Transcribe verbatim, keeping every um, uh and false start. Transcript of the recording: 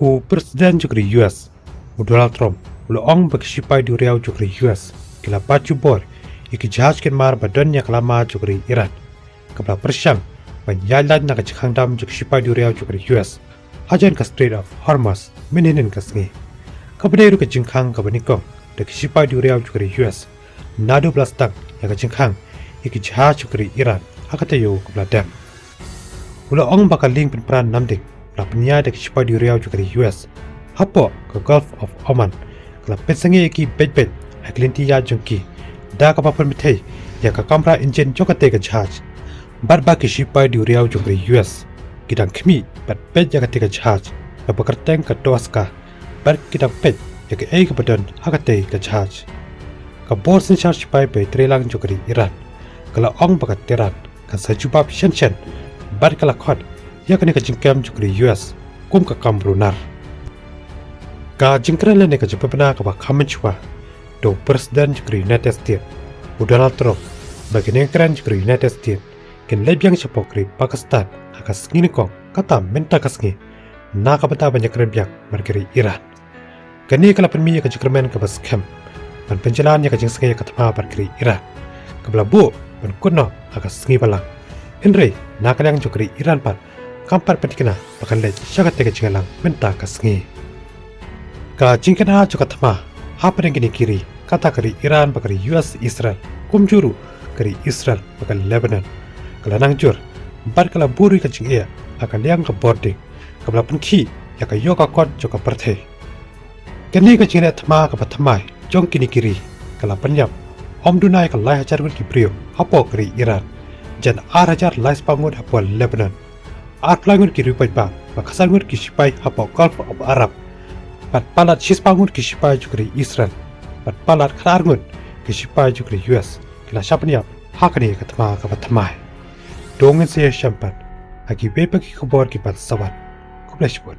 U President jong ka ri U S, u Donald Trump, u la ong ba ki shipai duriaw jong ka ri U S ki la bat jubor ïa ki jahaj kynmar ba don ïa ka lama jong ka ri Iran, kaba la pyrshang ban ïaid lait na ka jingkhang dam jong ki shipai duriaw jong ka ri U S hajan ka Strait of Hormuz mynhynnin ka sngi. Kaba dei ruh ka jingkhang kaba nyngkong da ki shipai duriaw jong ka ri U S naduh ba la sdang ïa ka jingkhang ïa ki jahaj jong ka ri Iran ha ka taïew kaba la dep. U la ong ba ka lieng pynpra namding ba la pynïaid da ki shipai duriaw jong ka ri U S hapoh ka Gulf of Oman ka la pynsangeh ïa ki beit beit ha ki lynti ïaid jong ki, da kaba pynbthei ïa ka kamra injin jong katei ka jahaj, bad ba ki shipai duriaw jong ka ri U S ki dang khmih bad peit ïa katei ka jahaj kaba kyrteng ka Toaska, bad ki dang peit ïa kaei kaba don ha katei ka jahaj. Ka bor synshar shipai ba ïatreilang jong ka ri Iran ka la ong ba ka Tehran kan sa jubab shen shen bad ka la khot ïa kane ka jingkem jong ka ri U S kum ka kam runar. Ka jingkren lane ka jingpynbna kaba kham mynshuwa da u President jong ka ri United States, u Donald Trump, ba ki nongkren jong ka ri United States kin leit biang shapoh ka ri Pakistan ha ka sngi nyngkong, kata mynta ka sngi, na ka bynta ban ïakren biang bad ka ri Iran. Kane ka la pynmih ïa ka jingkyrmen kaba skhem ban pynjlan ïa ka jingsngewsih ka thma bad ka ri Iran, kaba la buh ban kut noh ha ka sngi balang. Hynrei na ka liang jong ka ri Iran pat kam pat pynthikna ba kan leit sha katei ka jingïalang mynta ka sngi. Ka jingkynad jong ka thma hapdeng kine ki ri, kata ka ri Iran bad ka ri U S Israel, kumjuh ruh ka ri Israel bad ka Lebanon, ka la nang jur bad ka la buh ruh ïa ka jingeh ha ka liang ka bording, kaba la pynkhih ïa ka ïoh ka kot jong ka pyrthei. Kane ka jingleh thma kaba thymmai jong kine ki ri ka la pynïap ym duna ïa ka lai hajar ngut ki briew hapoh ka ri Iran, jan ar hajar lai spah ngut hapoh Lebanon, ar phew lai ngut ki riewpaidbah, bad khatsan ngut ki shipai hapoh Gulf of Arab, bad palat shispah ngut ki shipai jong ka ri Israel, bad palat khatar ngut ki shipai jong ka ri U S ki la shah pynïap ha kane ka thma kaba thymmai. To ngin sa ïashem pat ha kiwei pat ki khubor kiban sa wan. Khublei shibun.